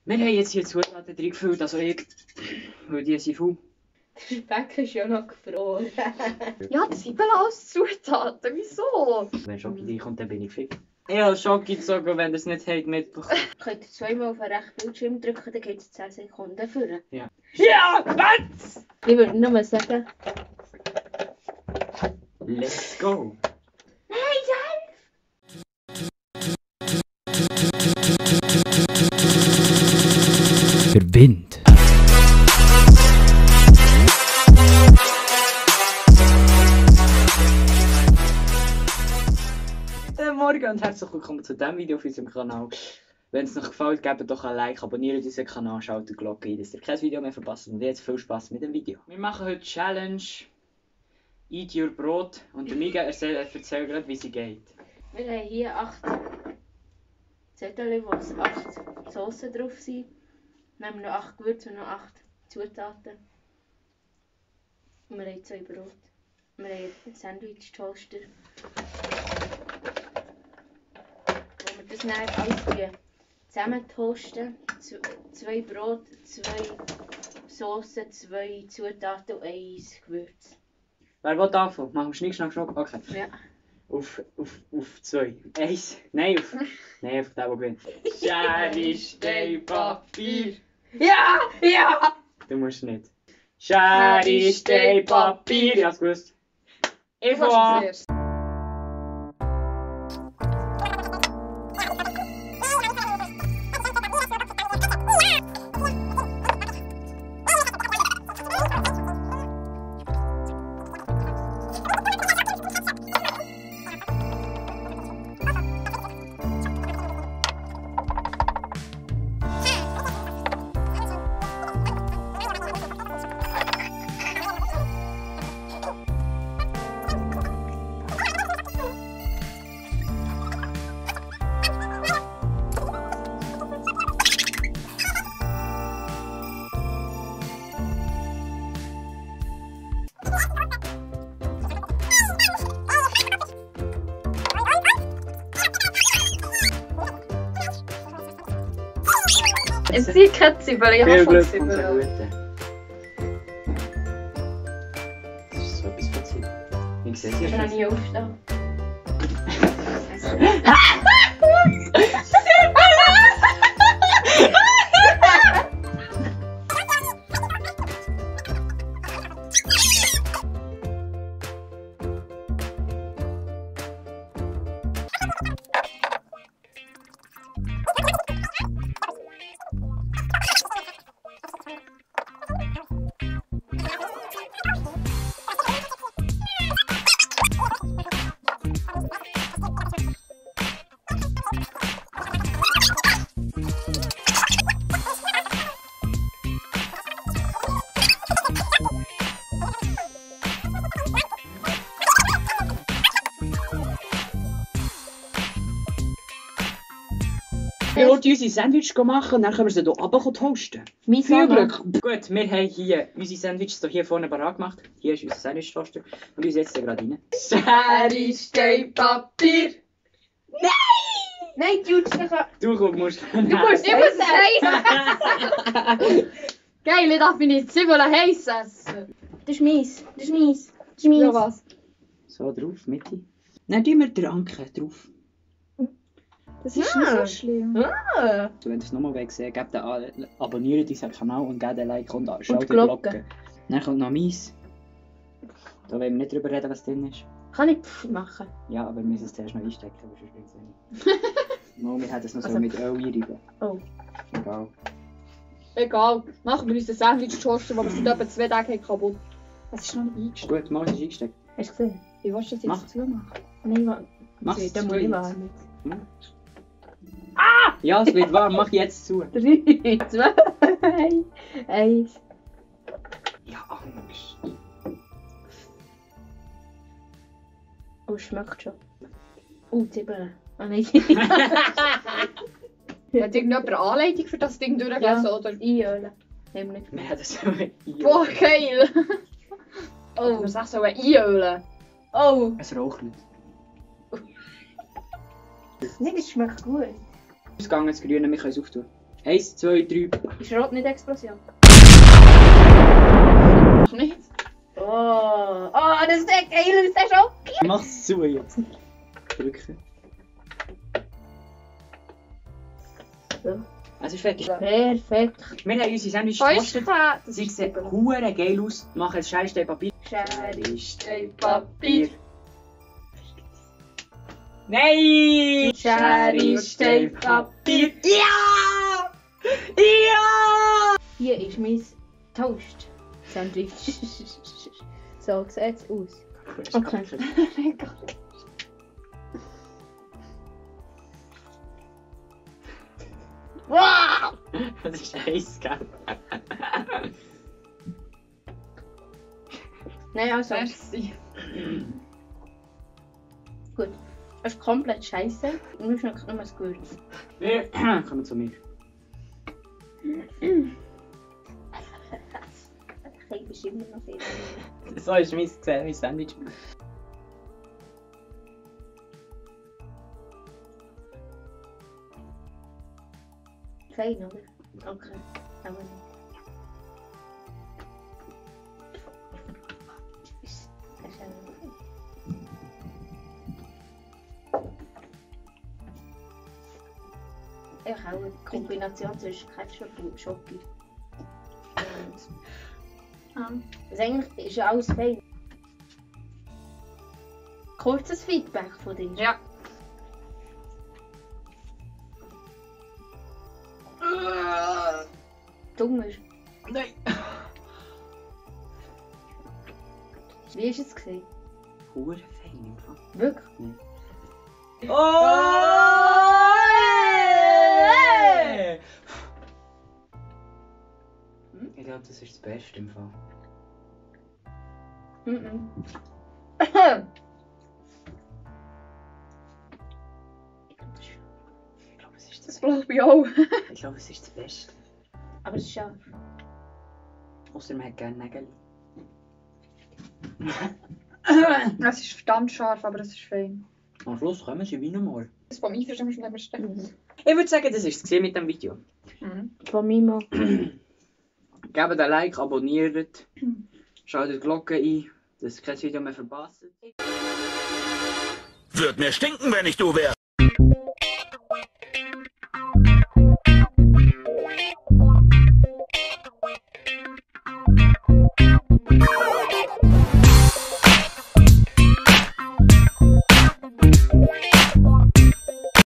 Wir haben jetzt hier Zutaten reingefüllt, also ich, weil die sind faul. Der Speck ist ja noch gefroren. Ja, das sind alles Zutaten. Wieso? Wenn Schoki reinkommt, dann bin ich fit. Ich habe Schoki gezogen, wenn ihr es nicht habt mitbekommen. Könnt ihr zweimal auf den rechten Bildschirm drücken, dann geht es 10 Sekunden führen. Ja! Ja! Was? Ich würde nur sagen... Let's go! Der Wind. Guten Morgen und herzlich willkommen zu diesem Video auf unserem Kanal. Wenn es euch gefällt, gebt doch ein Like, abonniert unseren Kanal, schaut die Glocke ein, dass ihr kein Video mehr verpasst. Und jetzt viel Spaß mit dem Video. Wir machen heute Challenge Eat Your Brot und der Miguel erzählt gerade, wie sie geht. Wir haben hier 8 Zettel, wo 8 Soßen drauf sind. Dann haben wir noch 8 Gewürze und noch 8 Zutaten. Und wir haben 2 Brot. Wir haben einen Sandwich-Toaster. Wo wir das dann alles zusammen toasten. 2 Brot, 2 Soßen, 2 Zutaten und 1 Gewürz. Wer will anfangen? Machen wir Schnick, Schnack, Schnuck? Okay. Ja. Auf 2. 1. Nein, auf den, der gewinnt. Schere, Stein, Papier. Ja! Ja! Du musst nicht. Schere, Stein, Papier. Ich hab's gewusst. Ich Du fange kannst an. Es sind keine Zwiebeln, ich habe Viel schon Glück und sehr Zwiebeln. gute. Das ist so etwas von Zeit. Ich sehe Ich kann es nicht aufstehen. Ich wollte unsere Sandwich machen und dann können wir sie hier runter toasten. Mein Viel Sommer. Glück! Gut, wir haben hier unsere Sandwiches hier vorne parat gemacht. Hier ist unser Sandwich-Toaster. Und wir setzen gerade rein. Schere, Stein, Papier. Nein, du musst nicht. Du musst... Du musst Ich muss es heiß. Geil, ich darf meine Zwiebeln heiß essen. Das ist meins. Das ist meins. Das ist meins. Ja, was? So, drauf, Mitte. Dann tun wir den Anker drauf. Das ist nicht so schlimm. Ah. Wenn ihr es nochmal sehen wollt, abonniert unseren Kanal und gebt ein Like und schaut die Glocke. Glocke. Dann kommt noch meins. Da wollen wir nicht drüber reden, was drin ist. Kann ich Pfff machen? Ja, aber wir müssen es zuerst noch einstecken, aber sonst bringt es nicht. Mal, wir hätten es noch so Also- mit Öl einreiben. Oh. Egal. Egal, machen wir uns einen Sandwich-Toaster, den wir seit etwa 2 Tagen haben kaputt. Es ist noch nicht eingesteckt. Gut, mal, es ist eingesteckt. Hast du gesehen? Wie willst du das Mach. jetzt zumachen? Nein, warte. Mach Okay, es dann zu muss ich jetzt. warten. Ja, es wird warm, mach jetzt zu. 3, 2, 1. Ja, Angst. Oh, schmeckt schon. Oh, Zwiebeln. Ah, nein. Hat irgendjemand eine Anleitung für das Ding durchgelesen, oder? Einölen. Haben wir nicht. Wir haben das so ein Boah, geil! Oh. Du sagst so einölen. Oh. Es raucht nicht. Nein, das schmeckt gut. Ausgegangen, das Grüne, wir können es auftun. 1, 2, 3. Ist Rot nicht Explosion? Noch nicht. Oh, das ist der geil aus der Schoki. Mach's zu jetzt. Drücken. So. Es ist fertig. Perfekt. Wir haben unsere Sandwich Fünf. gekostet. Sie sehen hure geil aus. Machen ein Schere, Stein, Papier. Schere, Stein, Papier. Nein! Schere, Stein, Papier. Ja! Ja! Hier ist mein Toast. Sandwich. So sieht es aus. Okay. Wow! Das ist heiß, gell? Nein, also. Merci. Gut. Das ist komplett scheiße. Du musst noch das Gewürz. Wir kommen zu mir. Ich bin immer noch viel. So ist mein Sandwich. Fein, oder? Okay. Aber nicht. Das ist ja nicht. Ich habe auch eine Kombination zwischen Ketchup und Schoki. Also eigentlich ist ja alles fein. Kurzes Feedback von dir. Ja. Dummer. Nein! Wie ist es gesehen? Hure fein im Fall. Wirklich? Oh! Ich glaube, das ist das Beste im Fall. Mhm. Ich glaube, es ist Das glaube ich auch. Ich glaube, es ist das Beste. Aber es ist scharf. Außer man hat gerne Nägel. Es ist verdammt scharf, aber es ist fein. Am Schluss kommen sie wie normal. Das von mir ist am schlimmsten. Ich würde sagen, das war es mit dem Video. Mhm. Von mir mal. Gebt ein Like, abonniert, schaltet die Glocke ein, dass ihr kein Video mehr verpasst. Würd mir stinken, wenn ich du wär.